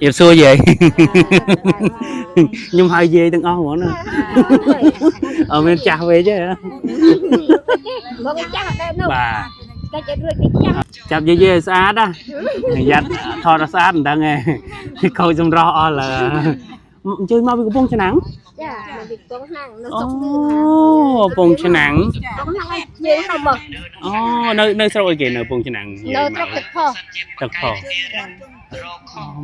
រៀបសួរយាយខ្ញុំហៅយាយទាំងអស់ហ្មងណាអត់មានចាស់វិញទេ មកចាស់ដែរនោះ បាទ តែจะរួចពីចាស់ ចាប់យាយយាយឲ្យស្អាតណាយ៉ាត់ថតឲ្យស្អាតមិនដឹងទេខូចសម្រស់អស់លើអញ្ជើញមកពីកំពង់ឆ្នាំង ចាមកពីកងហាងនៅ អូ ស្រុកទឿ កំពង់ឆ្នាំង កងហាងឲ្យយើងទៅមក អូនៅនៅស្រុកអីគេនៅកំពង់ឆ្នាំង នៅស្រុកទឹកផុស ទឹកផុស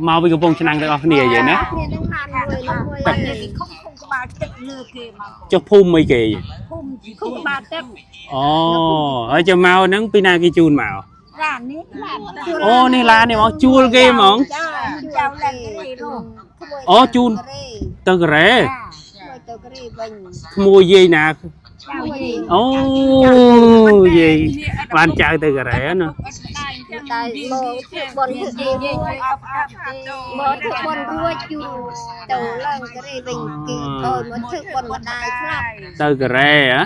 មកពីកំពង់ឆ្នាំងទាំងអស់គ្នាយាយណា គ្នានឹងបានមួយនោះមួយ ទឹក ពីខុំខុំក្បាលទឹកលើគេមក ចុះភូមិអីគេ ភូមិជី គុំបាទទឹក អូហើយចាំមកហ្នឹងពីណាគេជូនមក ឡាននេះឡាន អូនេះឡាននេះមកជួលគេហ្មង ចា ចៅឡើងគេនោះ អូជូន ទៅកូរ៉េ មួយទៅក្រេវិញ ក្មួយយាយណា ចៅយី អូយាយបានចៅទៅកូរ៉េណា តែមកធ្វើបន់ធ្វើ យាយយាយអបអប មកធ្វើបន់រួចជូនទៅឡើងក្រេវិញគេឲ្យមកធ្វើបន់ម្ដាយស្លាប់ ទៅកូរ៉េហ៎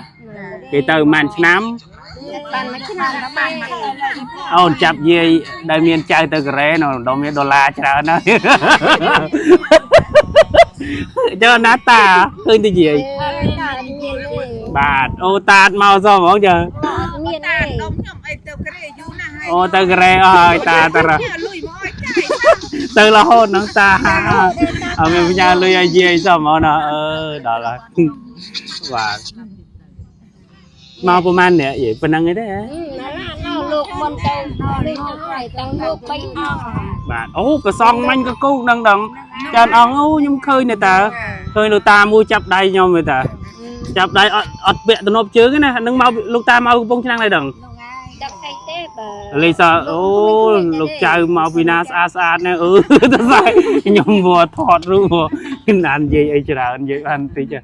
គេទៅប្រហែលឆ្នាំ បានមួយឆ្នាំបានមួយ អូនចាប់យាយដែលមានចៅទៅកូរ៉េនោះដល់មានដុល្លារច្រើនណាស់ចុះណាតាឃើញទៅយាយ តាមានទេ បាទអូតាតមកសោះហ្មងចា អត់មាន តា ទេ ដុំខ្ញុំអីទៅក្រេយូរណាស់ហើយ អូទៅកូរ៉េអស់ហើយតាតារ លុយមកឲ្យចាយ ទៅរហូតហ្នឹងតាអត់មានផ្ញើលុយឲ្យយាយសោះហ្មងណាអឺដល់ហើយបាទមកប្រហែលអ្នកយាយប៉ុណ្្នឹងឯងទេហ៎ ណាឡាណោលោកមុនទៅនេះហើយតាំងលោក3អង្គ បាទអូប្រសងមាញ់កកូកហ្នឹងដងចានអង្គអូខ្ញុំឃើញទេតាឃើញលោកតាមួយចាប់ដៃខ្ញុំទេតាចាប់ដៃអត់អត់ពាក់ទំនប់ជើងទេណាហ្នឹងមកលោកតាមកកំពង់ឆ្នាំងដែរដឹង ដឹកអីទេបើ លេសអូលោកចៅមកពីណាស្អាតស្អាតណាស់អឺទៅស្អែកខ្ញុំវល់ថតរូបណាននិយាយអីច្រើននិយាយបានបន្តិច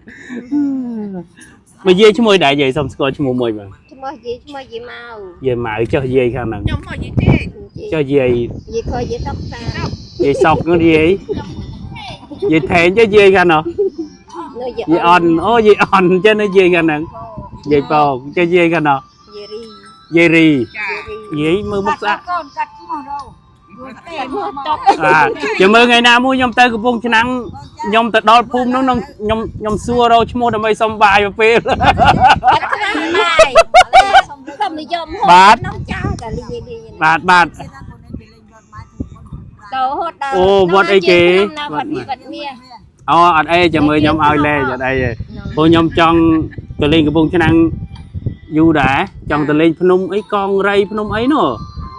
មកយាយឈ្មោះដែរយាយសុំស្គាល់ឈ្មោះមួយបាទ ឈ្មោះយាយឈ្មោះយាយម៉ៅ យាយម៉ៅចុះយាយខាងហ្នឹង ខ្ញុំមកនិយាយទេ ចុះយាយ យាយខយាយសុកសា យាយសុកហ្នឹងយាយយាយថេងចុះយាយខាងនោះ នៅយាយ យាយអន់អូយាយអន់ចឹងណាយាយខាងហ្នឹងយាយប៉ោកចុះយាយខាងនោះ យាយរី យាយរី ចា យាយមើលមុខស្អាត កូនកាត់ឈ្មោះរោទេមកត បាទចាំមើលថ្ងៃណាមួយខ្ញុំទៅកំពង់ឆ្នាំងខ្ញុំទៅដល់ភូមិនោះខ្ញុំខ្ញុំខ្ញុំសួររកឈ្មោះដើម្បីសុំបាយមួយពេល អត់ខ្វះបាយសុំនិយមហូបនំចៅតែយាយយាយ បាទបាទ ទៅហត់ដល់ អូវត្តអីគេ វត្តវត្តមាស អូអត់អីចាំមើលខ្ញុំឲ្យលេអត់អីទេព្រោះខ្ញុំចង់ទៅលេងកំពង់ឆ្នាំងយូរដែរចង់ទៅលេងភ្នំអីកងរៃភ្នំអីនោះ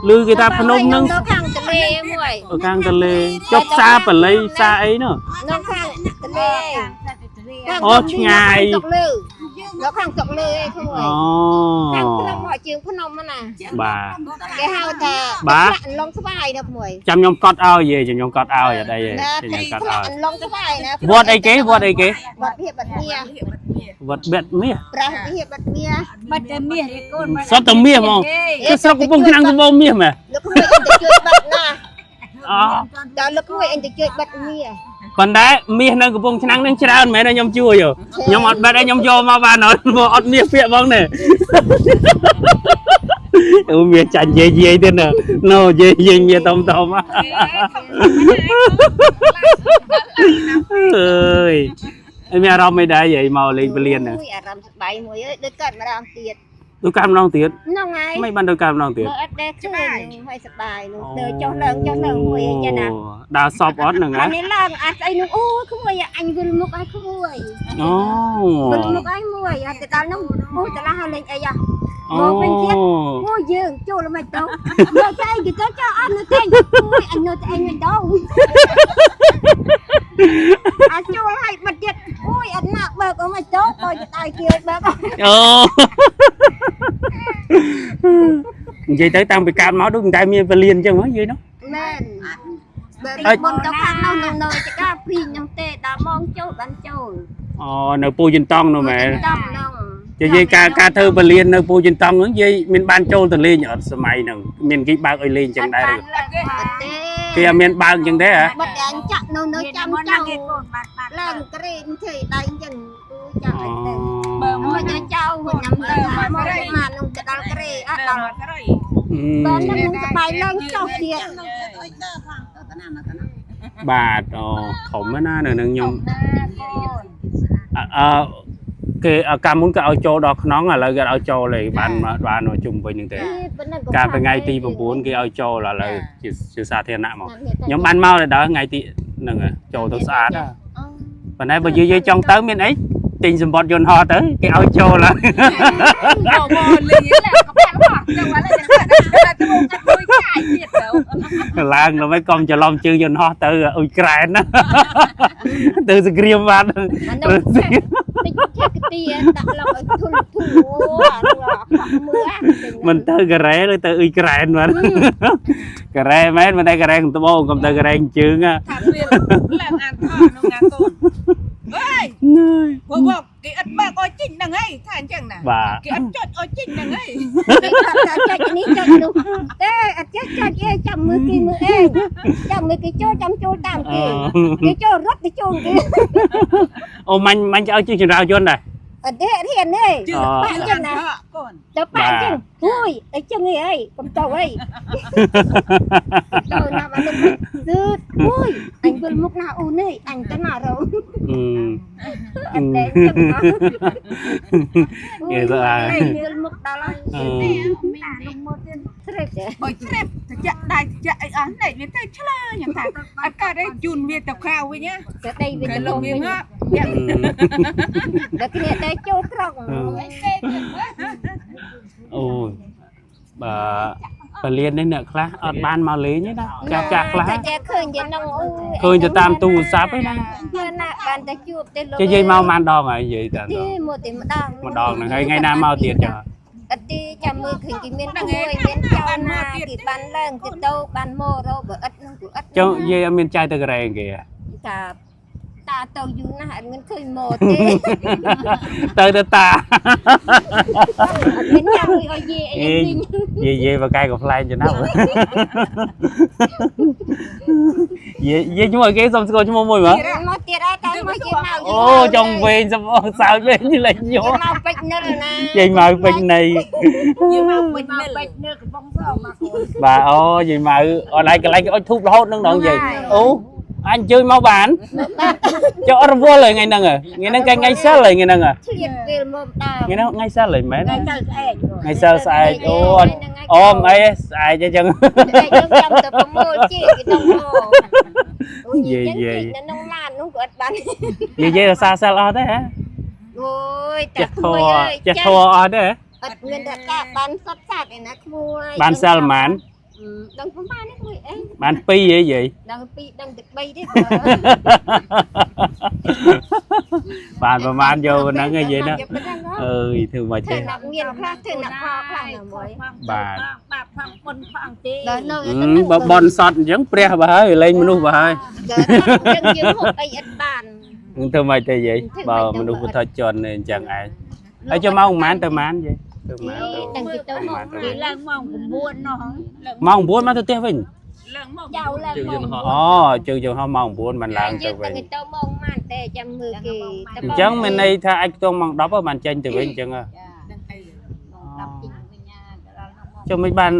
ឮគេថាភ្នំហ្នឹង នៅខាងទលេមួយ ខាងទលេចុះផ្សារបល័យផ្សារអីនោះ នៅខាងទលេ អូឆ្ងាយ សុកលើនៅខាងសុកលើឯងក្មួយ អូ ខាងក្នុងមកជើងភ្នំហ្នឹងណា បាទ គេហៅថា បាទ ផ្លាក់អន្លង់ស្វាយណាក្មួយ ចាំខ្ញុំកត់ឲ្យយាយចាំខ្ញុំកត់ឲ្យអត់អីទេ ណា ចាំខ្ញុំកត់ ផ្លា ឲ្យ ក់អន្លង់ស្វាយណា វត្តអីគេវត្តអីគេ វត្តភាពបាត់មាស វត្តបិទមាស ព្រះវិហារបាត់មាស បាត់តែមាសទេកូន សុទ្ធតែមាសហ្មងគឺស្រុកកំពង់ឆ្នាំងសម្បូរមាសមែន លោកក្មួយអញទៅជួយបាត់ណា អូ ដល់លោកក្មួយអញទៅជួយបាត់មាស ប៉ុន្តែមាសនៅកំពង់ឆ្នាំងនឹងច្រើនមែនទេខ្ញុំជួយហ៎ខ្ញុំអត់បិទទេខ្ញុំយកមកបានអត់មកអត់មាសពាក្យហ្មងនេះអូមាសចាញ់យាយយាយទៀតណាណូយាយយាយមាសតំតំអើយអីមានអារម្មណ៍មិនដែរយាយមកលេងពលានហ្នឹង អូយអារម្មណ៍សប្បាយមួយអើយដូចកើតម្ដងទៀត ដូចកាលម្ដងទៀត ហ្នឹងហើយ មិនបានដូចកាលម្ដងទៀត មើលអត់ដែលឃើញហើយសប្បាយនោះទៅចុះឡើងចុះឡើងមួយអីចឹងណា ដើរសពអត់ហ្នឹងហ៎ អានេះឡើងអាស្អីនោះអូយក្មួយអញវិលមុខឲ្យក្មួយ អូ វិលមុខឲ្យមួយអត់ទៅដល់នោះអូតឡាហើយលេងអីហ៎ អូ មកវិញទៀត អូយើងចូលមិនទៅមើលតែអីគេទៅចោលអត់នៅទេអូយអញនៅតែអញមិនដល់អាចចូលឲ្យបាត់ទៀតអូយអត់ណាក់បើកអត់មិនទៅបើដៃគេបើក អូនិយាយទៅតាំងពីកើតមកដូចមិនដែលមានពលានអញ្ចឹងហ៎និយាយនោះ មែនបើមុនទៅខាងនោះនៅនៅចកាព្រីងហ្នឹងទេដល់ម៉ោងចូលបានចូល អូនៅពូជិនតង់នោះមែន តំហ្នឹង និយាយការការធ្វើពលាននៅពូជិនតង់ហ្នឹងនិយាយមានបានចូលទៅលេងអត់សម័យហ្នឹងមានគេបើកឲ្យលេងអញ្ចឹងដែរឬ អត់ទេ គេអត់មានបើកអញ្ចឹងទេហ៎ បាត់តែអញចាក់នៅនៅចាំចៅ គេកូនបានបាន ឡើងក្រេមធ្វើដៃអញ្ចឹងអូចាំអីទៅ បើ មកចៅចៅវិញញ៉ាំទៅមកមកនោះទៅដល់ក្រេអត់ដល់ ក្រៃ បើនឹងសបាយឡើងចុះទៀត បាទអូធំណាស់នៅនឹងខ្ញុំ ណាកូន អឺគេកាលមុនគេឲ្យចូលដល់ក្នុងឥឡូវគេឲ្យចូលទេបានបានជុំវិញហ្នឹងទេកាលពីថ្ងៃទី9គេឲ្យចូលឥឡូវជាជាសាធារណៈមកខ្ញុំបានមកដល់ថ្ងៃទីហ្នឹងចូលទៅស្អាតប៉ុន្តែបើយាយចង់ទៅមានអីទិញសម្បត្តិយន្តហោះទៅគេឲ្យចូលហើយ មកមកលីឡាក៏ប៉ាក់ហោះទៅឥឡូវតែទៅកាត់មួយកាយទៀតទៅ ឡើងដល់មិនកុំច្រឡំជើងយន្តហោះទៅអ៊ុយក្រែនណាទៅសង្គ្រាមបាទ អានោះតិចឆេកទីដាក់ឡុកឲ្យធុលធុលអូអានោះអកមើល មិនទៅកូរ៉េឬទៅអ៊ុយក្រែនបាទកូរ៉េមែនមិនតែកូរ៉េខាងត្បូងកុំទៅកូរ៉េខាងជើងណា ថាវាឡើងអានថតក្នុងណាកូនអើយ នឿយ បងគេអត់បើកឲ្យជីងហ្នឹងហីថាអញ្ចឹងណា បាទ គេអត់ចុចឲ្យជីងហ្នឹងហី គេថាចុចនេះចុចនោះទេអត់ចេះចុចអីចាំមើលគេមើលអេចាំមើលគេចូលចាំចូលតាមគេគេចូលរត់ទៅចូលគេ អូមាញ់មាញ់ឲ្យជិះចង្រៅយន្តដែរ អត់ទេរៀនទេ ជឿ បាក់ចឹងណា កូន ទៅបាក់ចឹងអូយអីចឹងអីកុំទៅអីទៅណាបានោះសឺតអូយអញវិលមុខណាអូននេះអញទៅណារោ អឺ អត់ទេចឹងអត់ គេទៅអា វិលមុខដល់ហើយ អឺ ណានោះមកទៀត ស្រេចទេ បើជ្រាបតិចដៃតិចអីអស់នេះវាទៅឆ្លើយ៉ាងថាអត់កើតទេជូនវាទៅក្រៅវិញណា ទៅដីវិញ គេ ទៅ វិញ លោកវាងាប់យ៉ាង ដល់គ្នាតែចូលក្រុង អូយបើពលាននេះអ្នកខ្លះអត់បានមកលេងទេណាចាស់ចាស់ខ្លះ តែចេះឃើញជានងអូយ ឃើញទៅតាមទូរស័ព្ទឯណា ណាបានតែជួបទេលោក ចេះយាយមកប៉ុន្មានដងហើយយាយតា ទេមកតែម្ដង ម្ដងហ្នឹងហើយថ្ងៃណាមកទៀតចា អត់ទេចាំមើលឃើញគេមានគួយមានចៅណាគេបានឡើងគេទៅបានមករកបើអត់នឹងគឺអត់ ចុះយាយអត់មានចាយទៅកូរ៉េគេហ៎ តាតាទៅយូរណាស់អត់មានឃើញមកទេ ទៅទៅតា អត់មានចាំមួយឲ្យយាយអីវិញ យាយយាយបកែក៏ប្លែកចំណាប់យាយយាយឈ្មោះអីគេសុំស្គាល់ឈ្មោះមួយមើល មកទៀតអត់តែមកយាយមក អូចង់វែងសំសើចវែងលេងយក យាយមកពេជ្រនិលណា យាយមកពេញនៃ យើងមកពេញ មក និល ពេចនៅកំប៉ុងសមកកូន បាទអូយាយមកអត់ឯងកន្លែងគេអុចធូបរហូតនឹងដងយាយអូអញអញ្ជើញមកបានចុះអត់រវល់ហើយថ្ងៃហ្នឹងថ្ងៃហ្នឹងគេថ្ងៃសិលហើយថ្ងៃហ្នឹង ឆ្លៀតពេលមកដល់ ថ្ងៃហ្នឹងថ្ងៃសិលហើយមែន ថ្ងៃទៅស្អែក ថ្ងៃសិលស្អែកអូអត់អូមិនអីស្អែកអញ្ចឹង តែយើងចាំទៅប្រមូលជីគេដល់មកអូ យាយយាយ នៅក្នុងឡាននោះក៏អត់បាន យាយយាយរសាសិលអស់ទេហ៎ អូយតែ ចេះធေါ ក្មួយអើយ ចេះធေါអស់ទេហ៎ អត់មានតែការបានសតសាតឯណាក្មួយ បានសិលប៉ុន្មាន ដឹងប្រហែលនេះមួយអី បាន2ហីយាយ ដឹង2ដឹងតែ3ទេ បានប្រហែលយកប៉ុណ្ណឹងឯងយាយណាអើយធ្វើមក ធ្វើ ចេះ ណាប់មានខ្លះធ្វើណាប់ផលខ្លះណាមួយ បាទ បាបផងបុនផងទេ ដល់នៅ អឺបើបនសតអញ្ចឹងព្រះបើហើយលេងមនុស្សបើហើយ ដល់យើងយើងហូបអីអត់បាន នឹងធ្វើមកទេយាយបើមនុស្សពុទ្ធជននេះអញ្ចឹងឯងហើយចុះម៉ោងប៉ុន្មានទៅប៉ុន្មានយាយទៅប៉ុន្មានទៅ ដឹងគេទៅមក គេឡើងម៉ោង9នោះ ម៉ោង9មកទៅផ្ទះវិញ ឡើងមក ចៅឡើងម៉ោង អូជើងយើងហោះម៉ោង9បានឡើងទៅវិញ យើងទៅមកម៉ានតែចាំមើលគេ អញ្ចឹងមានន័យថាអាចខ្ទង់ម៉ោង10ហ៎បានចេញទៅវិញអញ្ចឹងហ៎ ចា ដឹងអី ម៉ោង10ជីវិញណាទៅដល់នោះ ចុះមិនបាន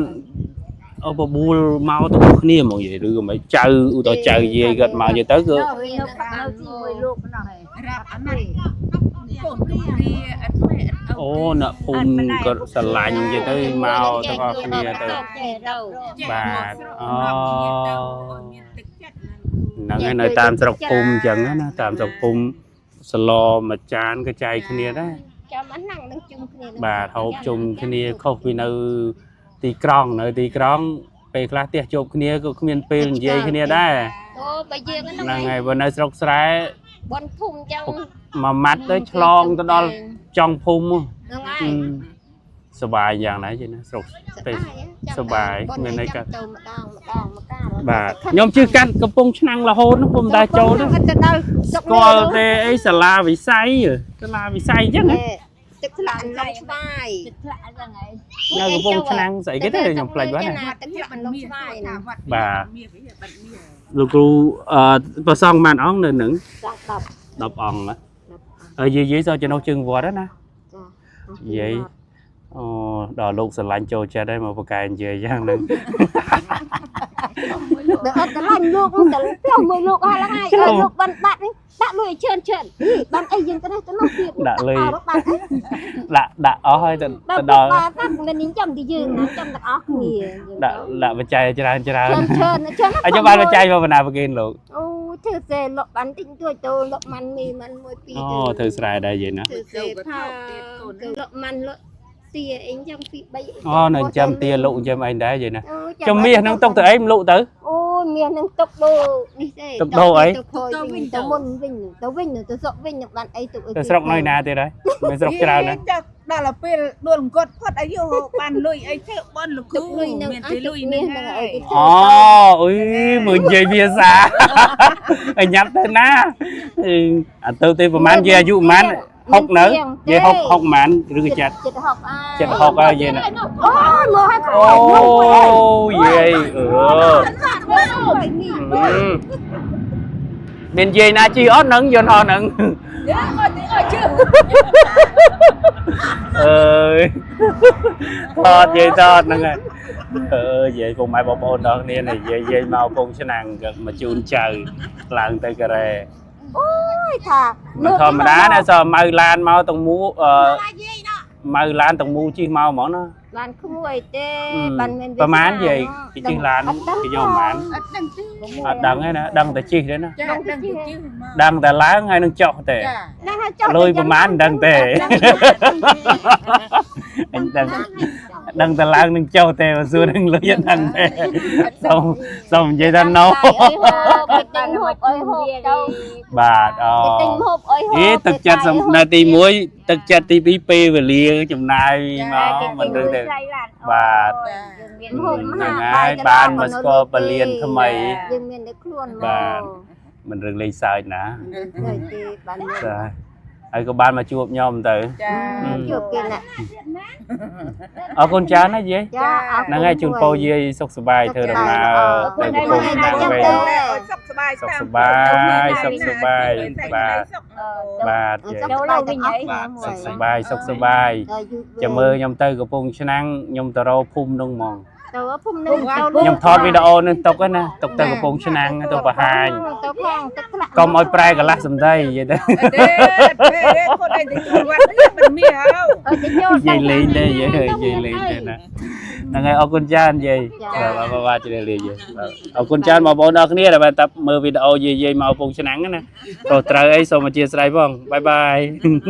អូបបួលមកទៅគ្នាហ្មងយាយឬក៏មិនចៅឧទាហរណ៍ចៅយាយគាត់មកយាយទៅគឺ នៅនៅប៉ានៅជាមួយលោកនោះហើយ រាប់អាណាកូនគម្រាអត់ម៉ែអត់ឪ អូអ្នកភូមិក៏ស្រឡាញ់យាយទៅមកទាំងអស់គ្នាទៅ ចេះទៅ បាទអូ អូមានទឹកចិត្តណា ហ្នឹងហើយនៅតាមស្រុកភូមិអញ្ចឹងណាតាមស្រុកភូមិសឡមួយចានក៏ចែកគ្នាដែរ ចាំអាហ្នឹងនឹងជុំគ្នា បាទហូបជុំគ្នាខុសពីនៅទីក្រុងនៅទីក្រុងពេលខ្លះផ្ទះជួបគ្នាក៏គ្មានពេលនិយាយគ្នាដែរ អូបើយើង ហ្នឹង ហ្នឹង ហើយបើនៅស្រុកស្រែ បនភូមិចឹង មួយម៉ាត់ទៅឆ្លងទៅដល់ចុងភូមិ ហ្នឹងហើយ សប្បាយយ៉ាងណាយីណាស្រុកពេល សប្បាយមានន័យកាត់ ទៅម្ដងម្ដងមកកា បាទខ្ញុំជិះកាត់កំពង់ឆ្នាំងរហូតនោះពុំដែលចូលទេ អត់ទៅដល់ស្រុក ស្គាល់ទេអីសាលាវិស័យសាលាវិស័យអញ្ចឹងណា ទឹកថ្លាក់ឡំស្វាយ ទឹកធ្លាក់ហ្នឹងឯង នៅកំពង់ឆ្នាំងស្អីគេទេខ្ញុំភ្លេចបាត់ហើយ ទឹកធ្លាក់ឡំស្វាយណា វត្ត បាទ មាសវាបាត់មាស លោកគ្រូអឺប្រសងប៉ុន្មានអង្គនៅនឹង ដល់10 10អង្គណាហើយយាយយាយសោះចំណុះជើងវត្តហ្នឹងណា ចា យាយអូដល់លោកស្រឡាញ់ចូលចិត្តហើយមកប្រកែនិយាយយ៉ាងហ្នឹង មួយលោក ទៅអត់កលាញ់លោកទៅផ្លោះមួយលោកអស់ហ្នឹងហើយឲ្យលោកបានបាត់នេះដាក់លុយឲ្យច្រើនច្រើនបានអីយើងទៅនេះទៅនោះទៀត ដាក់លុយ បានអី ដាក់ដាក់អស់ហើយទៅ ដល់ ទៅដល់ ដល់បាទមិនញចាំទីយើងណាចាំទាំងអស់គ្នា ដាក់ដាក់បច្ច័យច្រើនច្រើន ច្រើនច្រើនច្រើន អញ្ចឹងបានបច្ច័យមកបណ្ណាប្រគេនលោក អូធ្វើសេលក់បានតិចតួចទៅលក់ម៉ាន់មីម៉ាន់មួយពីរ អូធ្វើស្រែដែរយាយណា ធ្វើសេផាលក់ម៉ាន់លក់ទាអីចឹងពីរបី អូនៅចាំទាលក់ចាំអីដែរយាយណា អូ ចាំមាសហ្នឹងទុកទៅអីមិនលក់ទៅ អូមាសហ្នឹងទុកដូនេះទេ ទុកដូអី ទៅវិញទៅមុនវិញទៅវិញទៅស្រុកវិញនឹងបានអីទុកអី ទៅស្រុកនៅណាទៀតហើយមិនស្រុកច្រើនណា ចាដល់ទៅពេលដួលអង្គត់ផុតអាយុបានលុយអីធ្វើបនលោកគ្រូ ទុកលុយនឹង មាន អស់ តែលុយនឹង ទុកមាសនឹង ហើយ អីគេ អូអុយមើលនិយាយភាសា ឲ្យញ៉ាំទៅណាអឺអាទៅទេប្រហែលយាយអាយុប្រហែល60នៅយាយ60 60ប្រហែលឬក៏ចិត្ត ចិត្ត60អា ចិត្ត60ហើយយាយណា អូមកហើយ អូយាយអឺមានយាយណាជីអត់ហ្នឹងយន្តហោះហ្នឹង យ៉ាមកទីអត់ជឿ អើយថតយាយថតហ្នឹងហើយអើយយាយពុកម៉ែបងប្អូនដល់គ្នានេះយាយយាយមកពងឆ្នាំងក៏មកជូនចៅឡើងទៅការ៉េ អូយថា មិនធម្មតាណាសម៉ៅឡានមកទាំងមូអឺម៉ៅឡានទាំងមូជិះមកហ្មងណា បានក្មួយទេបានមាន ប្រហែលយាយគេជិះឡានគេយកប្រហែល អត់ដឹងទេ អត់ដឹងទេណាដឹងតែជិះទេណា ចាដឹងទេជឿមក ដឹងតែឡើងហើយនឹងចុះទេ ចា ណាស់ចុះ លុយប្រហែលមិនដឹងទេអញដឹងដឹងតែឡើងនឹងចុះទេបើសួរនឹងលុយអត់ដឹងទេសូមសូមនិយាយថាណូ អីហូបគេទិញហូបអីហូបទៅ បាទអូ គេទិញហូបអីហូប អេទឹកចិត្តសំនៅទី1ទឹកចិត្តទី2ពេលវេលាចំណាយមកមិនដឹងទេ បាទ យើងមាន ហូប ហ្នឹងហើយបានមកស្គាល់ពលានថ្មី យើងមានតែខ្លួនមក បាទ មិនរឿងលេងសើចណា ទេបានមាន ចាហើយក៏បានមកជួបខ្ញុំទៅ ចា ជួបគេណា អរគុណច្រើនណាយាយ ចាអរគុណ ហ្នឹងហើយជូនពរយាយសុខសប្បាយធ្វើដំណើរទៅកំពង់ឆ្នាំងវិញ សុខសប្បាយ សុខសប្បាយសុខសប្បាយបាទ បាទយាយ សុខសប្បាយទាំងអស់គ្នាមួយ សុខសប្បាយសុខសប្បាយ ដល់យូរ ចាំមើលខ្ញុំទៅកំពង់ឆ្នាំងខ្ញុំទៅរកភូមិនោះហ្មង ទៅភូមិនឹងទៅ ខ្ញុំថតវីដេអូនឹងទុកហ្នឹងណាទុកទៅកំពង់ឆ្នាំងទៅបង្ហាញ ទៅផងទឹកធ្លាក់ កុំឲ្យប្រែកន្លះសំដីនិយាយទៅ ទេទេគាត់ឯងទៅចូលវត្តនេះមិនមានហើយ អើទៅចូល និយាយលេងទេនិយាយនិយាយលេងទេណាហ្នឹងហើយអរគុណច្រើនយាយបាទបាទបាទជម្រាបលាយាយបាទអរគុណច្រើនបងប្អូនអរគ្នាដែលបានតាប់មើលវីដេអូយាយយាយមកកំពង់ឆ្នាំងណាក៏ត្រូវអីសូមអធិស្ឋានផងបាយបាយ។